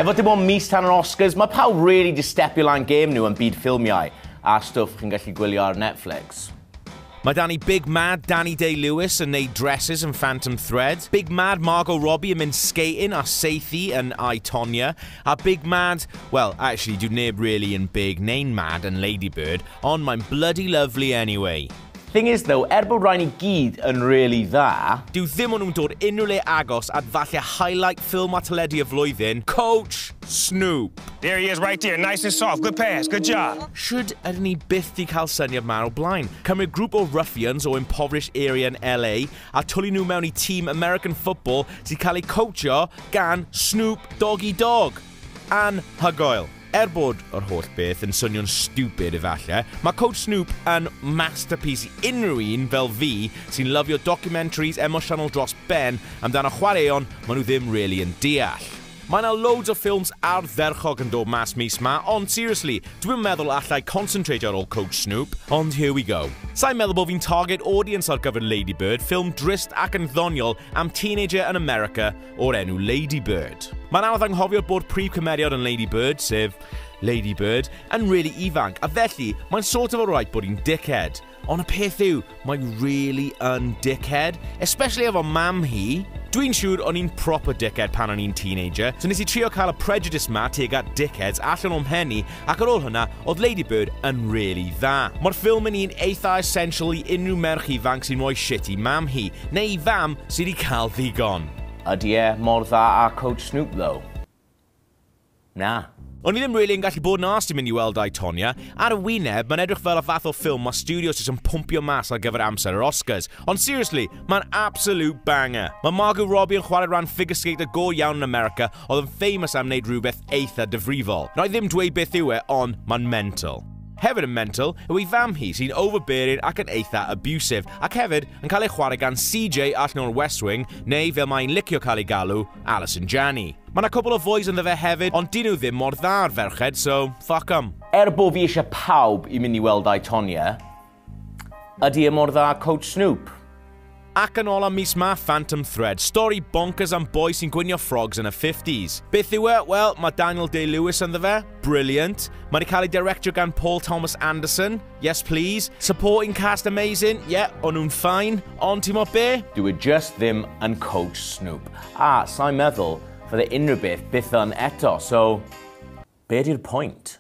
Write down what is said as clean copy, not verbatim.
Efo dim ond mis tan yr Oscars, mae pawb really 'di stepio lan game nhw yn byd ffilmiau a stwff chi'n gallu gwylio ar Netflix. Mae 'da ni Big Mad Danny Day-Lewis yn neud dresses yn Phantom Thread, Big Mad Margot Robbie yn mynd skating a saethu yn I, Tonya, a Big Mad, well, actually, dyw neb really yn big neu'n mad yn Lady Bird, ond mae'n bloody lovely anyway. Thing is though, er bod rhain i gyd yn really dda, dyw ddim o'n nhw'n dod unrhyw le agos at falle highlight ffilm a teledu y flwyddyn, Coach Snoop. There he is right there, nice and soft. Good pass, good job. Shwd ydyn ni byth 'di cael syniad 'ma o'r blaen? Cymryd grŵp o ruffians o impoverished area yn LA a twlu nhw mewn i tîm American football sy'n cael eu coachio gan Snoop Doggy Dogg. Anhygoel. Er bod yr holl beth yn swnio'n stupid efallai, mae Coach Snoop yn masterpiece i unrhyw un fel fi sy'n lyfio documentaries emosiynol dros ben amdano chwaraeon maen nhw ddim really yn deall. Mae yna loads o ffilms ardderchog yn dod mas mis 'ma, ond seriously, dwi'm yn meddwl allai concentrate ar ôl Coach Snoop, ond here we go. Sai'n meddwl bod fi'n target audience ar gyfer Lady Bird, ffilm drist ac yn ddoniol am teenager yn America o'r enw Lady Bird. Mae'n anodd anghofio bod prif cymeriad yn Lady Bird, sef Lady Bird, yn really ifanc, a felly mae'n sort of alright bod hi'n dickhead. Ond y peth yw, mae really yn dickhead, especially efo mam hi. Dwi'n siŵr o'n i'n proper dickhead pan o'n i'n teenager, so nes i trio cael y prejudice ma tuag at dickheads allan o'm mhen i, ac ar ôl hwnna, oedd Lady Bird yn really dda. Mae'r ffilm yn un eitha essential i unrhyw merch ifanc sy'n rhoi shit i mam hi, neu i fam sydd wedi cael ddigon. Ydy e mor dda â Coach Snoop though? Na. O'n i ddim really yn gallu bod yn arsed i mynd i weld I, Tonya. Ar y wyneb, mae'n edrych fel y fath o ffilm mae studios jyst yn pwmpio mas ar gyfer amser yr Oscars. Ond seriously, mae'n absolute banger. Mae Margot Robbie yn chwarae rhan figure skater go iawn yn America oedd yn famous am wneud rhywbeth eitha difrifol. Na i ddim dweud beth yw e, ond mae'n mental. Hefyd yn mental yw ei fam hi sy'n overbearing ac yn eitha abusive, ac hefyd yn cael ei chwarae gan CJ allan o'r West Wing, neu fel mae'n licio cael ei galw, Alison Janney. Mae yna cwpl o bois ynddo fe hefyd, ond dyn nhw ddim mor dda â'r ferched, so fuck 'em. Er bod fi eisiau pawb i mynd i weld I, Tonya, ydy e mor dda Coach Snoop? Ac yn ola mis 'ma, Phantom Thread, stori bonkers am boi sy'n gwnïo frogs yn y 50s. Beth yw e? Wel, mae Daniel Day-Lewis ynddo fe. Brilliant. Mae wedi cael ei directio gan Paul Thomas Anderson. Yes, please. Supporting cast amazing. Yeah, o'n nhw'n fine. Ond ti'n mo be? Dyw e just ddim yn Coach Snoop. A sa'n meddwl fydde unrhyw beth byth yn eto, so be di'r pwynt?